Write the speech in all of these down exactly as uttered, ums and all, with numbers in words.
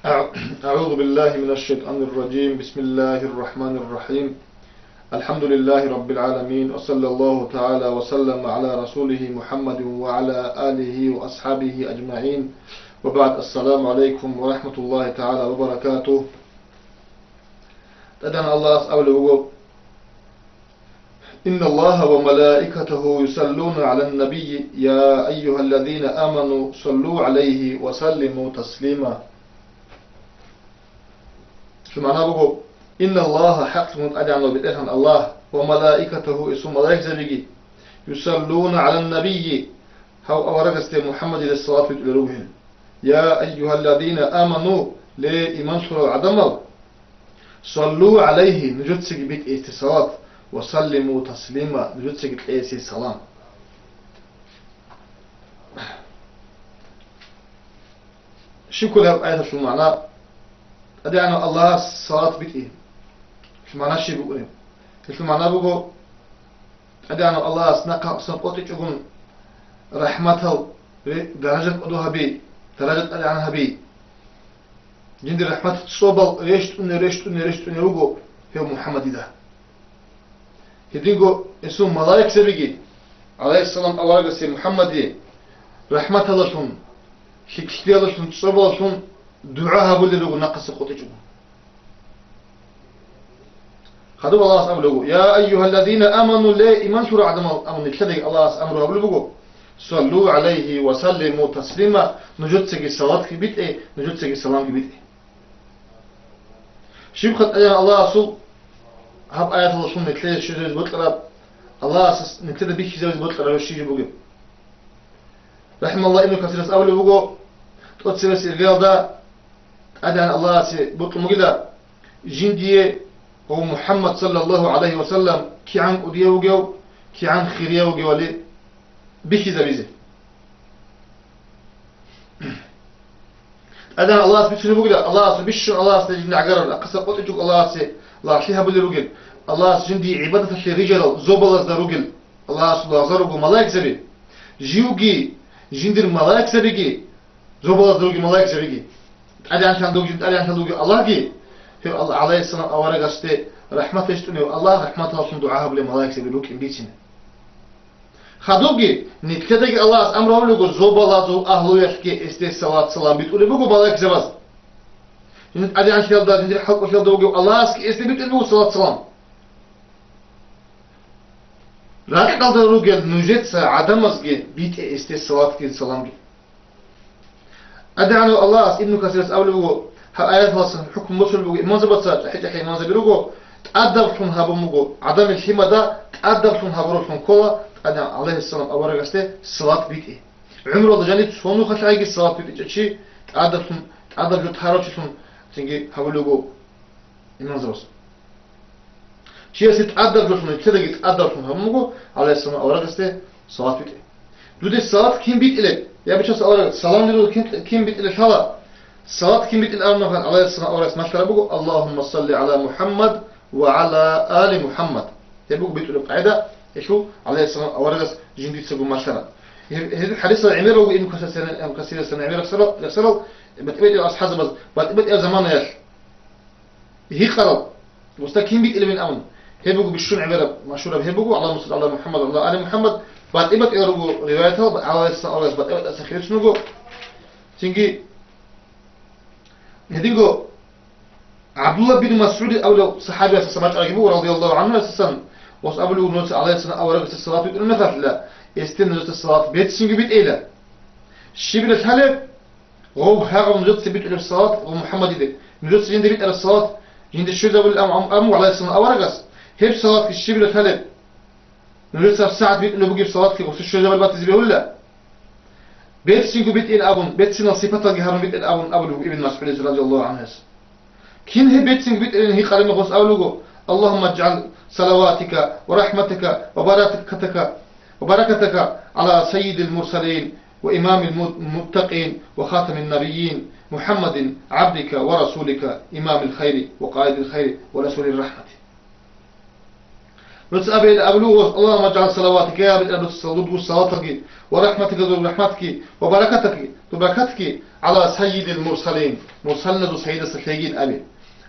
أع-، أعوذ بالله من الشيطان الرجيم. بسم الله الرحمن الرحيم. الحمد لله رب العالمين، وصلى الله تعالى وسلم على رسوله محمد وعلى آله وأصحابه أجمعين. وبعد، السلام عليكم ورحمة الله تعالى وبركاته. ТӀадегӀан Аллагьас абулеб буго: «إن الله وملائكته يصلون على النبي، يا أيها الذين آمنوا صلوا عليه وسلموا تسليما». Гьелъул магӀна буго: «إن الله», хӀакълъун ТӀадегӀанав БетӀергьан Аллагь, «وملائكته», гьесул малаикзабиги, «يصلون على النبي», гьав аварагасде МухӀаммадида салат битӀулел руго гьел. «يا أيها الذين آمنوا», ле, иман лъурал гӀадамал, «صلوا عليه», нужецаги битӀе гьесде салат, «وسلموا تسليما», нужецаги кье гьесие салам. Щиб кколеб гьаб аяталъул магӀна? ТӀадегӀанав Аллагьас салат битӀи. Гьелъул магӀна щиб букӀунеб? Гьелъул магӀна буго, ТӀадегӀанав Аллагьас нахъасан къотӀичӀогун рахӀматал ре-, даражат кӀодо гьаби, даражат тӀадегӀан гьаби. Жиндир рахӀмат цӀобал рещтӀуне, рещтӀуне, рещтӀуне руго гьев МухӀаммадида. Гьединго гьесул малаикзабиги, гӀалайгьиссалам, аварагасе МухӀаммаде рахӀматалалъун, лъикӀлъиялалъун, цӀобалалъун дугӀа гьабулел руго нахъаса къотӀичӀого. Хадуб Аллагьас абулеб буго: «يا أيها الذين آمنوا», ле, иман лъурал гӀадамал, амма нилъедаги Аллагьас амру гьабулеб буго: «صلوا عليه وسلموا تسليما», нужецаги салатги битӀе, нужецаги саламги битӀе. Щибха ТӀадегӀан Аллагьасул гьаб аяталъун нилъее щвезавизе бокьараб, Аллагьас нилъеда бихьизавизе бокьараб щиб бугеб? РахӀимагьуллагь, Ибну Касирас абулеб буго, тӀоцебесеб иргаялда ТӀадегӀан Аллагьасе бокьун бугила жиндие ва МухӀаммад саллаллагьу гӀалайгьи ва саллам кигӀан кӀудияв вугев, кигӀан хирияв вугевали бихьизабизе. ТӀадегӀан Аллагьас бицунеб бугила, Аллагьасул бищун Аллагьасда жинда гӀагарал, ахъаса къотӀичӀого Аллагьасе лагълъи гьабулел ругел, Аллагьас жиндие гӀибадаталъе рижарал зобалазда ругел, Аллагьасул лагъзал руго малаикзаби. Живги, жиндир малаикзабиги, зобалазда ругел малаикзабиги. ТӀадегӀанлъан дугин, ТӀадегӀанлъан дугин Аллагьги, гьев Аллагь, гӀалайгьиссалам, аварагасде рахӀмат рещтӀунев Аллагь, рахӀматаллъун дугӀа гьабулел малаикзаби рукӀин бицине. Хадубги, нилъедаги Аллагьас амру гьабулего, зобалазул агьлуялъги гьесде салат-салам битӀулеб буго малаикзабаз. Жиндир тӀадегӀанлъиялда, жиндир хӀалкӀолъиялда вугев Аллагьасги гьесде битӀулеб буго салат-салам. Ракьалда ругел нужеца гӀадамазги битӀе гьесде салатги саламги. ТӀадегӀанав Аллагьас, Ибну Касирас абулеб буго, гьаб аяталъасан хӀукму босулеб буго, имамзабаца, чӀахӀи-чӀахӀи имамзаби руго, тӀадаблъун гьабун буго, гӀадамил лъимада тӀадаблъун гьабураллъун ккола ТӀадегӀан гӀалайгьиссалам аварагасде салат битӀи. ГӀумруялда жаниб цо нухалъ гӀайги салат битӀичӀев чи тӀадаблъун, тӀадаб жо тарав чилъун цинги гьабулеб буго имамзабаз. Чиясе тӀадаб жолъун, нилъедаги тӀадаб жолъун гьабун буго, гӀалайгьиссалам аварагасде салат битӀе. Дуда салат кин битӀилеб? Я, бичасул авараг, салам дирун кин, кин битӀилеб лъала? Салат кин битӀилеб абунагӀан, гӀалайгьиссалам аварагас малъараб буго: «اللهم صل على محمد وعلى آل محمد». Гьеб буго битӀулеб къагӀида, гьелъул гӀалайгьиссалам аварагас жиндицаго малъараб. Гьеб, гьеб хӀадисал гӀемер буго Ибн Касир-, Касирасан гӀемер рехсарал, рехсарал, батӀи-батӀиял асхӀабзабаз, батӀи-батӀиял заманаялъ гьикъарал, гъосда кин битӀилебин абун, гьеб буго бищун гӀемераб, машгьураб гьеб буго: «اللهم صل على محمد وعلى آل محمد», батӀи-батӀиял руго риваятал, гӀалайгьиссалам аварагас батӀи-батӀияб асар хирицун вуго. Цинги гьединго ГӀабдулла бин МасгӀуд абулев сахӀабиясдаса бачӀарабги буго, радияллагьу гӀангьу, асасан, гъос абулеб буго, нужеца гӀалайгьиссалам аварагасде салат битӀулеб мехалъила, гьесде нужеца салат берцинго битӀейила. Щибила лъалеб? Гъов гьагъав нужеца битӀулеб салат ва МухӀаммадиде, нужеца жинде битӀараб салат, жинде щвезабулел ам-, ам-, аму гӀалайгьиссалам аварагас, гьеб салатги щибила лъалеб? Нужеца гьабсагӀат битӀулеб бугеб салатги гъосда щвезабулеб батизе бегьулила. Берцинго битӀин абун, берцинал сипаталги гьарун битӀин абун абулеб буго Ибн МасгӀудица, радияллагьу гӀангьуяс. Кин гьеб берцинго битӀилин гьикъараб мехалъ абулеб буго: «اللهم اجعل صلواتك ورحمتك وبركتك، وبركتك على سيد المرسلين وإمام المتقين وخاتم النبيين محمد عبدك ورسولك إمام الخير وقائد الخير ورسول الرحمة». Нужеца абе-, абулеб буго: «اللهم اجعل صلواتك», я БетӀергьан, дуца салават, дур салаталги, «ورحمتك», дур рахӀматги, «وبركتك», дур баракатги, على سيد المرسلين, мурсалиназул сайидасда лъегийин абе.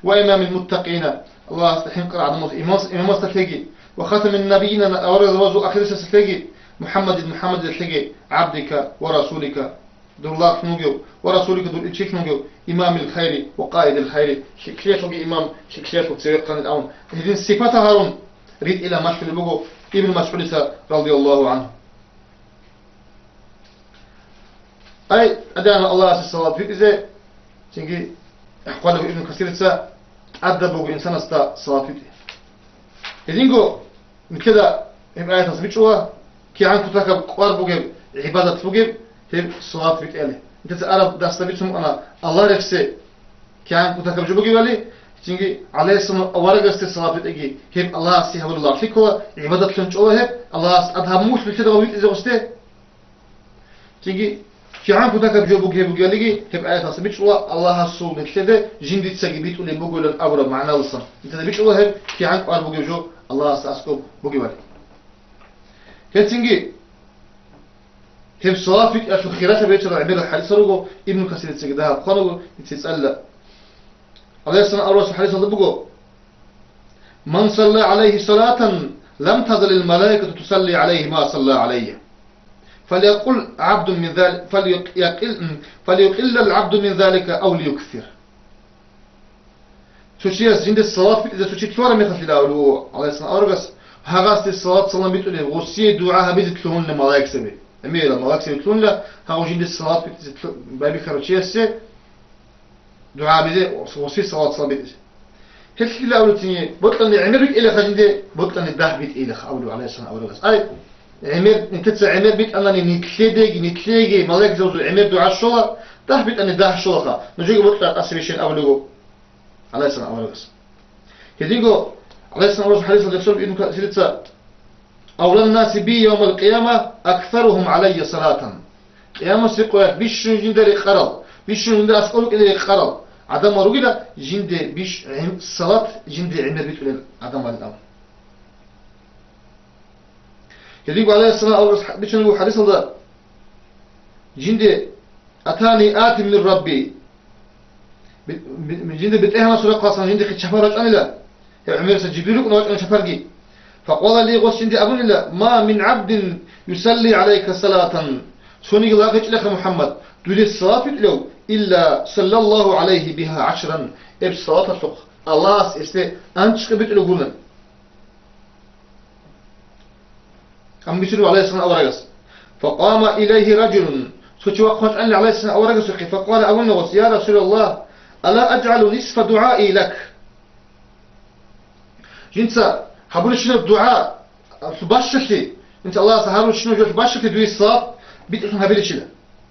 وإمام المتقين, Аллагьасда хӀинкъарал гӀадамазул имамас-, имамасда лъеги. وخاتم النبيين, аварагзабазул ахирисасда лъеги. محمد, МухӀаммадида лъеги. عبدك ورسولك, дур лагълъун вугев, ورسولك, дур илчилъун вугев. إمام الخير وقائد الخير, лъикӀлъиялъулги имам, лъикӀлъиялъул цевехъанил абун, гьедин сипатал гьарун ритӀила малъулеб буго Ибн МасгӀудица, رضي الله عنه. Ай, тӀадегӀанав Аллагьасе салават битӀизе, цинги хъвалев Ибн Касирица, тӀадаб буго инсанасда салават битӀи. Гьединго нилъеда гьеб аяталъ бичӀчӀула, кигӀан кутакаб кӀвар бугеб, гӀибадат бугеб, гьеб салават битӀиялъе. Нилъеца араб дарсда бицун букӀана Аллагь рехсе кигӀан кутакаб жо бугебали, цинги гӀалайгьиссалам аварагасде салават битӀиги, гьеб Аллагьасе гьабураб лагълъи ккола, гӀибадатлъун чӀола гьеб, Аллагьас тӀад гьаб мухь нилъеда витӀизе гъосде. Цинги кигӀан кутакаб жо бугеб бугелиги, гьеб аяталъ бичӀчӀула Аллагьасул нилъеде жиндицаги битӀулеб бугилан абураб магӀналасан. Нилъеда бичӀчӀула гьеб кигӀан кӀвар бугеб жо Аллагьасда аскӀоб бугебали. Гьецинги гьеб салават битӀиялъул хиралъа бечӀарал гӀемерал хӀадисал руго, Ибн Касирицаги дагьаб хъванаго, дица цӀалила. Аллагьасул аварагасул хӀадисалда буго: من صلى علي صلاة لم تزل الملائكة تصلي عليه ما صلى علي. فليقل عبد من ذلك، فليق-، يقل-، فليقل العبد من ذلك أو ليكثر. Цо чияс жинде салават битӀизе цо чи лъугьараб мехалъила абулеб буго, гӀалайгьиссалам аварагас, гьагъасде салават-салам битӀулеб, гъосие дугӀа гьабизе лъугьунила малаикзаби. Гьеб мехалъ малаикзаби лъугьунила, гьагъав жинде салават битӀизе лъу-, байбихьарав чиясе дугӀа гьабизе, гъосие салават-салам битӀизе. Гьелъила абулеб цинги, бокьани гӀемер битӀилаха жинде, бокьани дагь битӀилаха абулеб, гӀалайгьиссалам аварагас. Ай, гӀемер, нилъеца гӀемер битӀанани, нилъедеги, нилъееги малаикзабазул гӀемер дугӀа щола, дагь битӀани дагь щолаха, нужеги бокьа тӀаса бищун абулеб буго, гӀалайгьиссалам аварагас. Гьединго, гӀалайгьиссалам аварагасул хӀадисалда рехсолеб Ибн Касирица: أولى الناس بي يوم القيامة أكثرهم علي صلاة. Къиямасеб къоялъ бищун жинда рекъарал, бищун жинда аскӀор рукӀине рекъарал гӀадамал ругила, жинде биш-, гӀем-, салат жинде гӀемер битӀулел гӀадамал абун. Гьединго гӀалайгьиссалам аварагас бичӀчӀулеб буго хӀадисалда, жинде أتاني آت من ربي. Би-, би-, жинда БетӀергьанасул рахъалъан жиндихъе чапар рачӀанила. Гьев гӀемериса Жибрил рукӀун вачӀана чапарги. فقال لي, гъос жинде абунила: ما من عبد يصلي عليك صلاة. Цониги лагъ гьечӀилаха, МухӀаммад, дуде салат битӀулев, إلا صلى الله عليه بها عشرا. Гьеб салаталъухъ Аллагьас гьесде анцӀкьи битӀулев гурони. Амма бичӀчӀулеб гӀалайгьиссалам аварагас. فقام إليه رجل. Цо чи вахъун вачӀанила гӀалайгьиссалам аварагасухъе, فقال, абуна гъос: يا رسول الله، ألا أجعل نصف دعائي لك؟ Жинца гьабулебщинаб дугӀа бащалъи, жинца Аллагьас гьабулебщинаб жоялъ бащалъи дуе салат битӀулъун гьабилищила?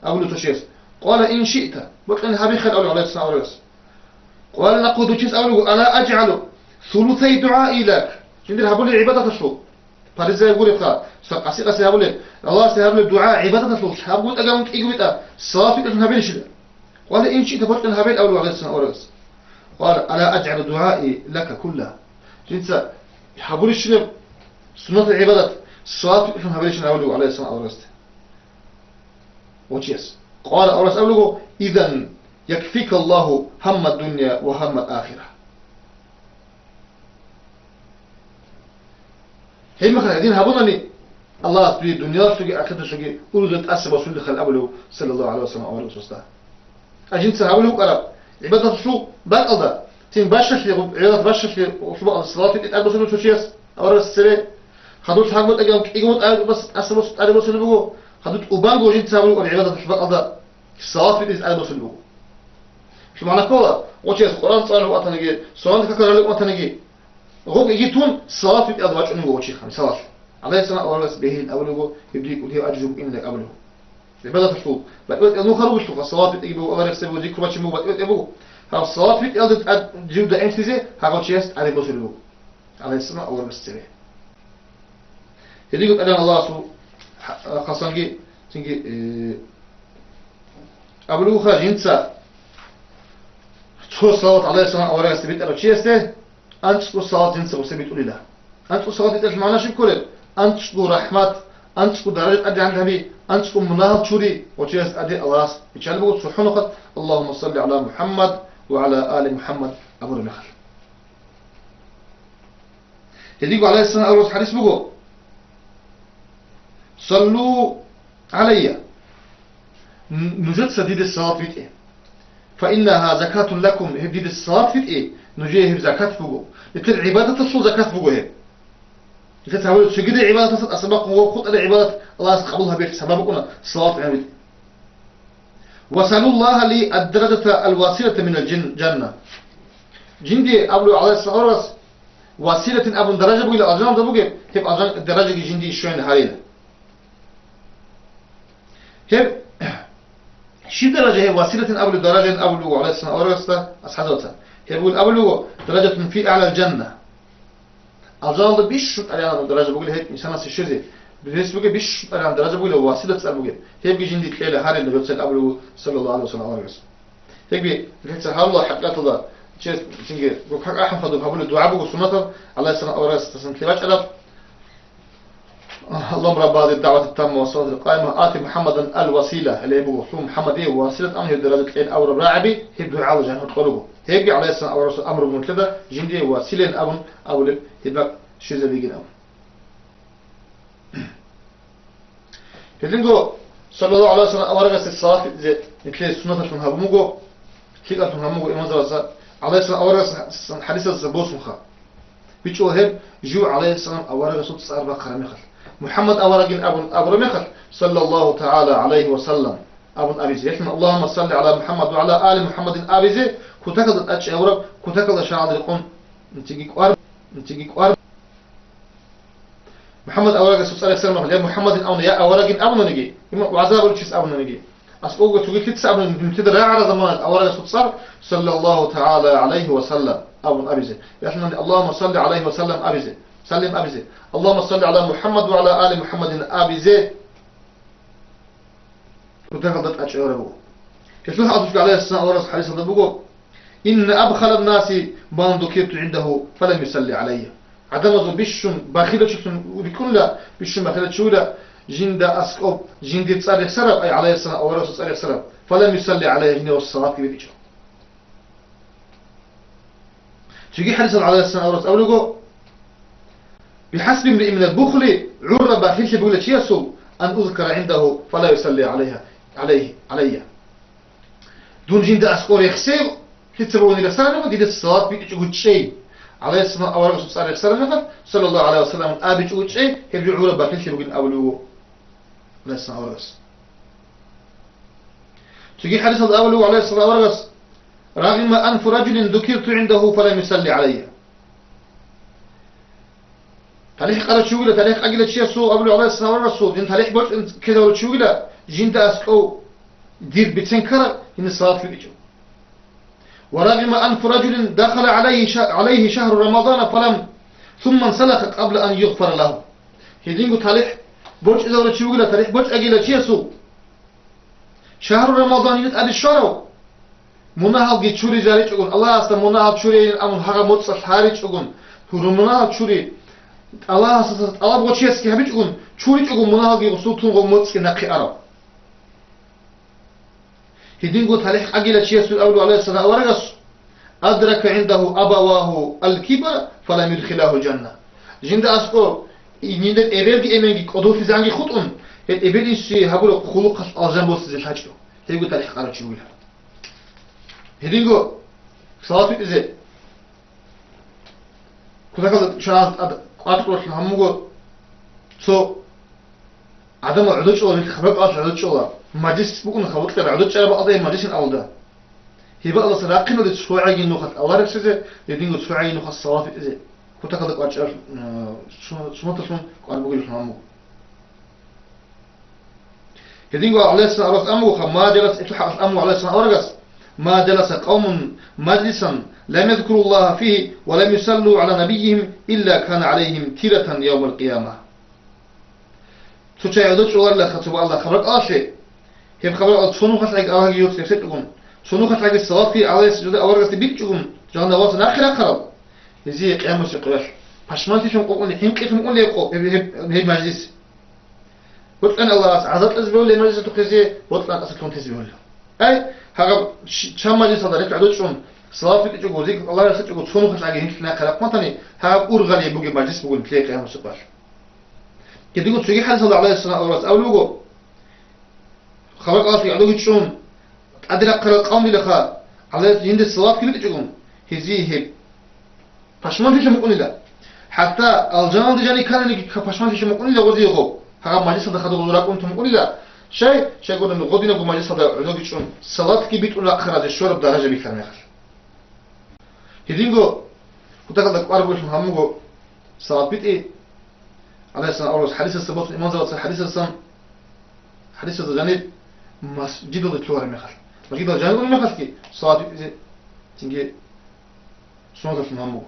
Абулеб цо чияс. قال: إن شئت. Бокьани гьабихъе, абулеб гӀалайгьиссалам аварагас. قال, нахъ дучинс абулеб буго: ألا أجعل ثلثي دعائي لك؟ Жиндир гьабулеб гӀибадаталъул, паризаяб гуребха, цо къаси-къаси гьабулеб, Аллагьасе гьабулеб дугӀа гӀибадаталъул лъабго тӀагавун кӀиго битӀа салат битӀулъун гьабилищила? قال: إن شئت, бокьани гьабе, абулеб гӀалайгьиссалам аварагас. قال: ألا أجعل دعائي لك كله؟ Жинца гьабулебщинаб суннатаб гӀибадат салат битӀулъун гьабилищин абулеб гӀалайгьиссалам аварагасде. Гъов чияс. قال, аварагас абулеб буго: إذا يكفيك الله هم الدنيا وهم الآخرة. Гьеб мехалъ гьедин гьабунани, Аллагьас дуе дуниялалъулги ахираталъулги урузал тӀаса босулилан абулев, саллаллагьу гӀалайгьи ва саллам, аварагасда. Жинца гьабулев вукӀараб гӀибадаталъул бакӀалда, цин бащалъи, гӀибадат бащалъи, салават битӀи тӀад босулев цо чияс, аварагасда цебе, хадуб лъабго тӀагавун кӀиго тӀаса бос-, тӀаса бос-, тӀаде босулеб буго, хадуб тӀубанго жинца гьабулев вукӀараб гӀибадаталъул бакӀалда салават битӀизе тӀаде босулеб буго. Шо магӀна ккола, гъов чияс Къуръан цӀалулев ватаниги, суннат какарулев ватаниги, гъоб иги тун, салават битӀиялда вачӀунев вуго гъов чихъ, мисалалъ. ГӀалайгьи ссалам аварагас бегьилин абулев вуго, гьеб дие кӀудияв ажру букӀинилан абулев вуго. ГӀибадаталъул батӀи-батӀиял нухал ругелъулха, салават битӀиги буго, аварагасда буго, зикру бачине буго, батӀи-батӀияб буго. Гьаб салават битӀиялда тӀад жив даимлъизе, гьагъав чияс тӀаде босулеб буго. ГӀалайгьи ссалам аварагас цебе. Гьединго ТӀадегӀан Аллагьасул хъа-, хъасанги, цинги, э, абулев вуха жинца цо салават гӀалайгьи ссалам аварагасде битӀарав чиясде анцӀго салават жинца гъосде битӀулила. АнцӀго салават битӀаралъул магӀна щиб кколеб? АнцӀго рахӀмат, анцӀго даража тӀадегӀан гьаби, анцӀго мунагьал чури, гъочияс тӀаде Аллагьас биччалеб буго цохӀо нухалъ: «Аллагьумма салли гӀала МухӀаммад ва гӀала али МухӀаммад», – абураб мехалъ. Гьединго гӀалайгьиссалам аварагасул хӀадис буго: «Саллу гӀалайя», н-, нужеца диде салат битӀе. «Фа иннагьа закатун лакум», гьеб диде салат битӀе, нужее гьеб закат буго. Нилъер гӀибадаталъул закат буго гьеб. Нилъеца гьабулеб цогидал гӀибадаталъа тӀаса бахъун ва хутӀараб гӀибадат Аллагьас къабул гьабиялъе сабаб букӀуна салат гӀемер битӀи. «Ва салуллагьа ли ад-даражата ал-василата минал жин-, жанна». Жинде абулеб гӀалайгьиссалам аварагас, василатин абун даража бугила алжаналда бугеб, гьеб алжан даражаги жинде щвеян гьарила. Гьеб щиб даража гьеб василатин абулеб даражаин абулеб буго гӀалайгьиссалам аварагасда асхӀабзабаца. Гьеб бугеб абулеб буго: «Даражатун фи а'лал жанна». Алжаналда бищун тӀадегӀанаб даража бугила гьеб инсанасе щвезе. Гьес бугеб бищун тӀадегӀанаб даража бугила василат цӀар бугеб. Гьебги жинде кьела гьарила, йоцел абулеб буго, саллаллагьу гӀалайгьи ва саллам, аварагас. Гьебги нилъеца гьарулел хӀакъикъаталда, чияс цинги рукӀа ахӀун хадуб гьабулеб дугӀа буго суннатаб, гӀалайгьиссалам аварагасдасан лъе бачӀараб: «Аллагьумма рабба гьазигьи дагӀвати тамма ва салати къайма, ати МухӀаммадан ал-васила», гьеле гьеб буго: «Лъугьа МухӀаммадие василат ан гьев даража кьейин», – абураб рагӀаби, гьеб дугӀа алжан гьоркьор руго. Гьебги гӀалайгьиссалам аварагасул амру мунлъеда жиндие василаин абун абулеб гьеб бакӀ щвезабигин абун. Гьединго, саллаллагьу гӀалайгьи ва саллам, аварагасде салат битӀизе нилъее суннаталъун гьабун буго, лъикӀалъун гьабун буго имамзабаца, гӀалайгьиссалам аварагас хӀадисаздаса босунха. БичӀчӀула гьеб жив гӀалайгьиссалам аварагасул цӀар бахъараб мехалъ, МухӀаммад аварагин абун абураб мехалъ, саллаллагьу тагӀала гӀалайгьи ва саллам абун абизе. Гьелъун: «Аллагьумма салли гӀала МухӀаммад ва гӀала али МухӀаммадин» абизе, кутакалда тӀадчӀей гьавураб, кутакалда шагьаралда рекъон, цинги кӀвар, цинги кӀвар. МухӀаммад аварагасул цӀар рехсараб мехалъ, я МухӀаммадин абуна, я аварагин абунаниги, имам вагӀза гьабулев чияс абунаниги, аскӀовго цоги лъица абунаниги, нилъеда рагӀараб заманалда аварагасул цӀар, саллаллагьу тагӀала гӀалайгьи ва саллам, абун абизе. Ялъунаниги, Аллагьумма салли гӀалайгьи ва саллам абизе, саллим абизе. Аллагьумма салли гӀала МухӀаммад ва гӀала али МухӀаммадин абизе. Кутакалда тӀадчӀей гьавураб буго. Гьелъул хӀакъалъулъги гӀалайгьиссалам аварагасул хӀадисалда буго: «Инна абхалан-наси ман зукирту гӀиндагьу фалам юсалли гӀалайя». ГӀадамазул бищун бахилав чилъун рикӀкӀунила, бищун бахилав чи вугила, жинда аскӀоб жиндир цӀар рехсарав, ай, гӀалайгьиссалам аварагасул цӀар рехсарав, фалам юсалли гӀалайя, жинда гьев салат битӀичӀев. Цоги хӀадисалда гӀалайгьиссалам аварагас абулеб буго: «БихӀасби имриин минал бухли», гӀурра бахиллъи бугила чиясул, «ан узкара гӀиндагьу фала юсалли гӀалайгьа, гӀалайгьи, гӀалайя». Дун жинда аскӀор рехсей, лъица бугони рехсараб мехалъ, дида салат битӀичӀого чӀей. ГӀалайгьиссалам аварагасул цӀар рехсараб мехалъ, саллаллагьу гӀалайгьи ва саллам, абичӀого чӀей, гьеб жо гӀурра бахиллъи бугин абулеб буго гӀалайгьиссалам аварагас. Цоги хӀадисалда абулеб буго гӀалайгьиссалам аварагас: «Рагъима анфу ражулин зукирту гӀиндагьу фалам юсалли гӀалайя». ТалихӀ къарав чи вугила, талихӀ къагила чиясул абулеб гӀалайгьиссалам аварагасул, жин талихӀ бокьун ккезавулев чи вугила, жинда аскӀов дир бицен ккарав, гьениб салат битӀичӀо. «Ва рагъима анфу ражулин дахала гӀалайгьи ша-, гӀалайгьи шагьру Рамадана фалам, сумма нсалаха къабла ан югъфара лагьу». Гьединго талихӀ бочӀизавулев чи вугила, талихӀ бочӀагила чиясул шагьру Рамадан гьениб тӀаде щварав, мунагьалги чури гьаричӀогун, Аллагьасда мунагьал чурейин абун гьагъаб моцӀалъ гьаричӀогун, гьурун мунагьал чури, Аллагьасда тӀалаб гъочиясги гьабичӀогун, чуричӀогун мунагьалги гъусул тун гъов моцӀги нахъе арав. Гьединго талихӀ къагила чиясул абулеб гӀалайгьиссалам аварагас: «Адрака гӀиндагьу абавагьу ал-кибара фалам юдхилагьул жанна». Жинда аскӀор, и-, жиндир эбелги эменги кӀодолъизанги хутӀун, гьеб эбел-инсуе гьабураб хъулухъалъ алжан босизе лъачӀо, гьебго талихӀ къарав чи вугилан. Гьединго салат битӀизе Кутакалда чагӀаз тӀад къватӀролъун гьамуго цо гӀадамал гӀодочӀола, хабар кьалъ гӀодочӀола. Мажлис букӀун, хабар кьела гӀодочӀараб бакӀалда гьеб мажлисин абулда. Гьеб бакӀалдаса рахъиналде цогӀаги нухалъ Аллагь рехсезе, гьединго цогӀаги нухалъ салават битӀизе. Кутакалда кӀварчӀараб, э, су-, суннаталъун кӀвар бугелъун гьамуго. Гьединго гӀалайгьиссалам аварагас амуха, ма жалас, иту хӀакъалъ аму гӀалайгьиссалам аварагас: «Ма жаласа къавмун мажлисан лам язкуруллагьа фигьи ва лам юсаллу гӀала набиййигьим илла кана гӀалайгьим тиратан явмал къияма». Цо чагӀи гӀодочӀоларилаха цо бакӀалда хабар кьалалъе, гьеб хабар кьалалъ цо нухалъ гӀаги Аллагьги йоцӀи рехсечӀогун, цо нухалъ гӀаги салаватги гӀалайгьиссалам аварагасде битӀичӀогун, жагьаннабалъа нахъе рахъарал, гьезие къиямасеб къоялъ пашманлъилъун къокъуни хӀинкъилъун унаго гьеб, гьеб, гьеб мажлис. Бокьанила Аллагьас гӀазаб кьезе бегьулеб, мажлисалъухъезе, бокьанила тӀасалъугьун тезе бегьулеб. Ай, гьаб щ-, чан мажлисалда рекӀкӀ гьадучӀун, салават битӀичӀого, зикр Аллагьасда чӀого цо нухалъ гӀаги гьинлъи нахъе рахъматани, гьаб ургъалие бугеб мажлис бугин лъие къиямасеб къоялъ. Гьединго цоги хӀадисалда гӀалайгьиссалам аварагас абулеб буго, хабар кӀалалъе гӀодовичӀун, тӀаде рахъарал къавмилаха, гӀалайгьи-, жинде салаватги битӀичӀогун, гьезие гьеб пашманлъи мукӀунила. ХӀатта алжаналде жаниб кканиги пашманлъи мукӀунила гъозие гъоб, гьаб мажлисалда хадуб гъозул ракӀунтун мукӀунила, щай, щайгурелъул гъодинабго мажлисалда гӀодовичӀун, салаватги битӀун рахъаразе щвараб даража бихьараб мехалъ. Гьединго кутакалда кӀвар бугелъул гьаб буго салават битӀи, гӀалайгьиссалам аварагас хӀадисалъа босун, имамзабаца хӀадисалъан, хӀадисалда жаниб масжидалде лъугьараб мехалъ, масжидалда жаниб унеб мехалъги салават битӀизе цинги суннаталъун гьаб буго.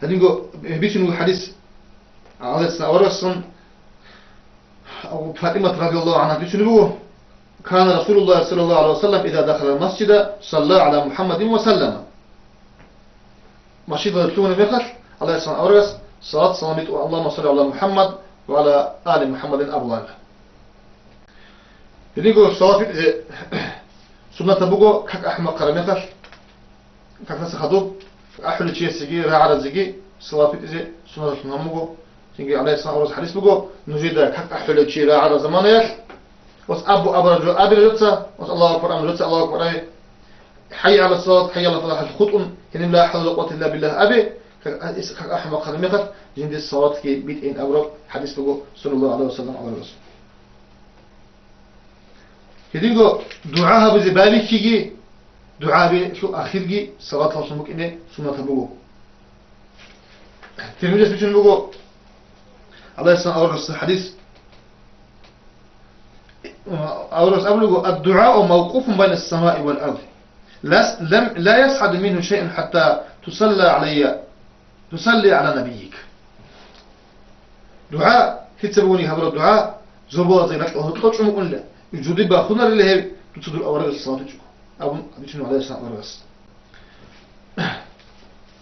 Гьединго бицунеб хӀадис, гӀалайгьиссалам аварагасдасан, Абу ФатӀимат радияллагьу гӀангьа бицунеб буго: «Кана Расулуллагь саллаллагьу гӀалайгьи ва саллам иза дахалал масжида салла гӀала МухӀаммадин ва саллама». Масжидалде лъугьунеб мехалъ, гӀалайгьиссалам аварагас салат-салам битӀун: «Аллагьумма салли гӀала МухӀаммад ва гӀала али МухӀаммадин», – абуларила. Гьединго салат битӀизе суннатаб буго как ахӀун бахъараб мехалъ. Какдаса хадуб ахӀулев чиясеги рагӀаразеги салават битӀизе суннаталъун гьаб буго. Цинги гӀалайгьиссалам аварагасул хӀадис буго, нужеда как ахӀулев чи рагӀараб заманаялъ, ос абу абураб жо абе нужеца, ос Аллагьу акбар абун нужеца Аллагьу акбар абе. ХӀайя гӀала салат, хӀайя гьала фалахӀалъ хутӀун, гьениб ла хӀавла ва ла къуввата илла биллагь абе, как, как ахӀун бахъараб мехалъ, жинде салаватги битӀейин абураб хӀадис буго, саллаллагьу гӀалайгьи ва саллам, аварагасул. Гьединго дугӀа гьабизе байбихьиги, дугӀа гьабиялъул ахирги салаталъун букӀине суннатаб буго. Тирмизияс бицунеб буго, гӀалайгьиссалам аварагасул хӀадис, аварагас абулеб буго: «Ад-дугӀау мавкъуфун байна ас-самаи вал ард. Ла, лам, ла ясгӀаду мингьу шайъун хӀатта тусалла гӀалайя». Тусалли гӀала набийик. ДугӀа, лъица бугониги гьабураб дугӀа, зобалазда ракьалда кьочӀун букӀунила, жуди бахунарила гьеб, дуца дур аварагасде салат гьабичӀого, абун бицунеб гӀалайгьиссалам аварагас.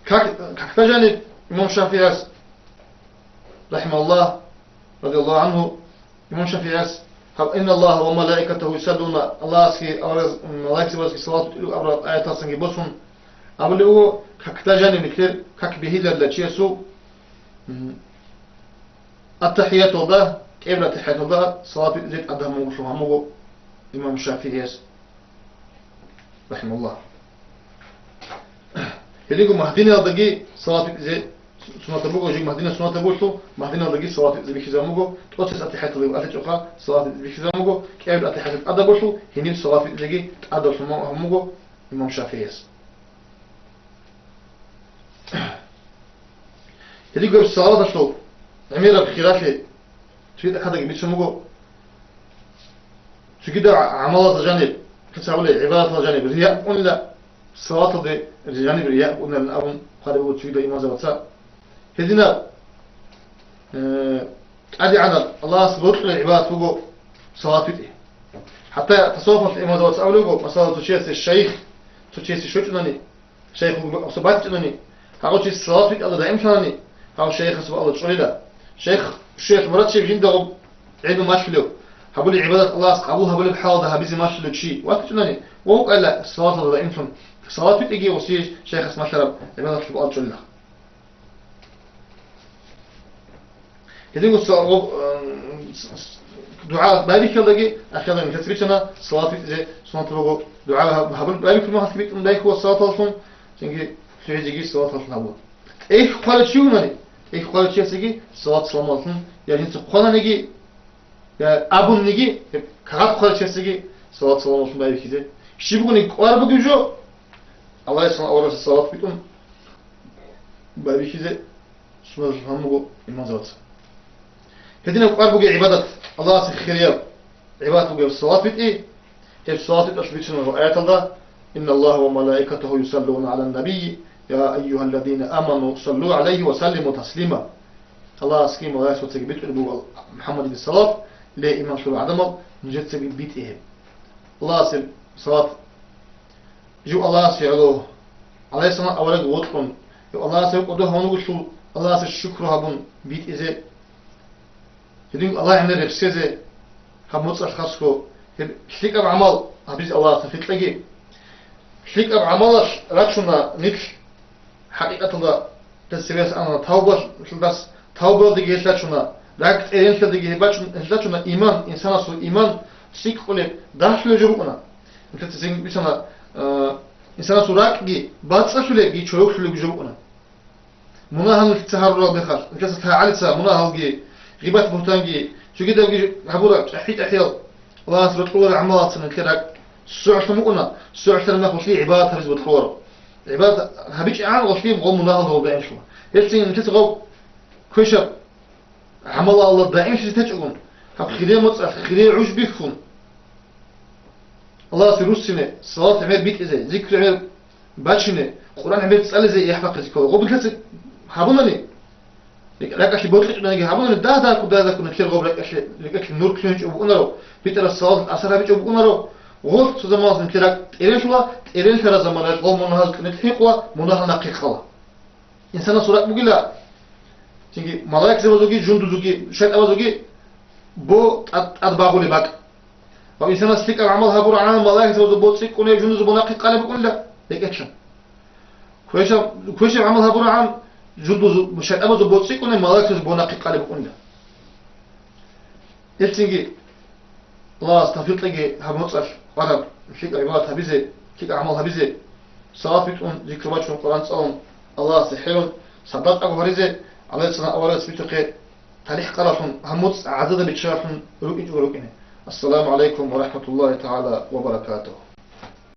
Как, какда жаниб имам ШафигӀияс, рахӀимагьуллагь, радияллагьу гӀангьу, Имам ШафигӀияс: «Гьаб, инна Аллагьа ва малаикатагьу юсаллуна», Аллагьасги аварагас-, малаикзабазги салават битӀилан абураб аяталдасанги босун абулеб буго, какда жаниб нилъер как бегьиларила чиясул, м, аттахӀияталда, кӀиабилеб аттахӀияталда салават битӀизе тӀадаб бугелъул гьаб буго имам ШафигӀияс. Рахималлагь. Гьелего Магьдиналдаги салат битӀизе суннатаб буго, жив Магьдина суннатаб бугелъул, Магьдиналдаги салат битӀизе бихьизабун буго, тӀоцебесеб аттахӀияталдаги бихьизабун буго, кӀиабилеб аттахӀияталда тӀадаб бугелъул, гьениб салат битӀизеги тӀадаб лъун гьабун буго имам ШафигӀияс. Гьелего салаваталъул гӀемераб хиралъи цоги тӀахьаздаги бицун буго. Цогидал гӀамалазда жаниб, лъица абулеб, гӀибадаталда жаниб рия букӀунила, салаваталда жаниб рия букӀунилан абун хъвалеб буго цогидал имамзабаца. Гьединаб, э, тӀадегӀанаб Аллагьас бокьулеб гӀибадат буго салават битӀи. ХӀатта тасаввуфалъул имамзабаца абулеб буго, масала, цо чиясе шайх, цо чиясе щвечӀунани, шайх вугеб мекъаб батичӀунани, гьав чи салават битӀиялда даимлъанани, гьав шайхасул Аллагь чӀвалила. Шайх щвеялъ мурад щиб? Жинда гъоб гӀелму малъулев, гьабулеб гӀибадат Аллагьас къабул гьабулеб хӀалалда гьабизе малъулев чи ватичӀунани, ва вукӀайила салаваталда даимлъун, салават битӀиги гъосие шайхас малъараб гӀибадат бугин чӀвалила. Гьединго са-, гъо-, м, с-, с-, дугӀа байбихьиялдаги, ахиралда нилъеца бицана, салат битӀизе суннат буго, дугӀа гьаб-, гьабун байбихьулеб мехалъги битӀун байбихьула салаталдалъун, цинги лъугӀизеги салаталдалъун гьабула. ТӀехь хъвалев чи вугони, тӀехь хъвалев чиясеги салат-саламалдалъун, я жинца хъвананиги, я абуниги, гьеб кагъат хъвалев чиясеги салат-саламалдалъун байбихьизе. Щиб бугони кӀвар бугеб жо, Аллагьасул аварагасда салат битӀун байбихьизе суннаталъун гьабун буго имамзабаца. Гьединаб кӀвар бугеб гӀибадат, Аллагьасе хирияб гӀибадат бугеб салат битӀи. Гьеб салат битӀиялъ бицунеб буго аяталда: «Инна Аллагьа ва малаикатагьу юсаллуна гӀалан набийи, я айюгьалладина аману саллу гӀалайгьи ва саллиму таслима». Аллагьасги малаикзабацаги битӀулеб буго МухӀаммадиде салат, ле, иман лъурал гӀадамал, нужецаги битӀе гьеб. Аллагьасе салат Жив Аллагьасе гӀоло, гӀалайгьиссалам авараг вокьун, гьев Аллагьасе кӀодо гьавун вугелъул, Аллагьасе шукру гьабун битӀизе. Гьединго Аллагь гӀемер рехсезе гьаб моцӀалъ хасго гьеб лъикӀаб гӀамал гьабизе Аллагьас тавфикъ кьеги. ЛъикӀаб гӀамалалъ рачуна нилъ хӀакъикъаталда, гьес цебеяс ана тавбалъ-, тавбалдеги гьелъ рачуна, ракӀ тӀеренлъалдеги гьеб бачун-, гьелъ рачуна иман, инсанасул иман цӀикӀкӀулеб, дагьлъулеб жо букӀуна. Нилъеца цин бицана, э, инсанасул ракӀги бацӀцӀалъулебги чорохлъулебги жо букӀуна. Мунагьал нилъеца гьарурал мехалъ, нилъеца лъагӀалица мунагьалги, гъибат-бугьтанги, цогидабги гьабураб чӀахӀи-чӀахӀиял Аллагьас бокьуларел гӀамалалца нилъер ракӀ согӀлъун букӀуна, согӀлъараб мехалъ гӀибадат гьабизе бокьуларо. ГӀибадат гьабичӀегӀан гъолъие гъол мунагьал гъоб даимлъула. Гьелъин нилъеца гъоб квешаб гӀамалалда даимлъизе течӀогун, гьаб хире моцӀалъ, хире гӀуж бихьун, Аллагьасе руссине, салат гӀемер битӀизе, зикру гӀемер бачине, Къуръан гӀемер цӀализе яхӀ бахъизе ккола. Гъоб нилъеца гьабунани, ракӀалъе бокьичӀониги гьабунани, дагь-дагьккун, дагь-дагьккун нилъер гъоб ракӀалъе, рекӀелъе нур лъугьинчӀеб букӀунаро, битӀараб салат асар гьабичӀеб букӀунаро, гъолъ цо заманалъ нилъер ракӀ тӀеренлъула, тӀеренлъараб заманалъ гъол мунагьал кьунелъ гьикъула, мунагьал нахъе ккола. Инсанасул ракӀ бугила, цинги малаикзабазулги, жундузулги, шайтӀабазулги бо тӀад-, тӀад багъулеб бакӀ. Ва инсанас лъикӀаб гӀамал гьабурагӀан, малаикзабазул бо цӀикӀкӀунеб, жундузул бо нахъе ккалеб букӀунила, рекӀелъан. Квешаб, квешаб гӀамал гьабурагӀан, жундузул, шайтӀабазул бо цӀикӀкӀунеб, малаикзабазул бо нахъе ккалеб букӀунила. Гьелъинги Аллагьас тавфикъ кьеги гьаб моцӀалъ къвараб лъикӀаб гӀибадат гьабизе, лъикӀаб гӀамал гьабизе, салат битӀун, зикру бачун, Къуръан цӀалун, Аллагьасе хӀерун, садакъаго гьаризе, гӀалайгьиссалам аварагас битухъе талихӀ къаралъун, гьаб моцӀ гӀадада биччаралъун рукӀинчӀого рукӀине. Ассаламу гӀалайкум ва рахӀматуллагьи тагӀала ва баракатугьу.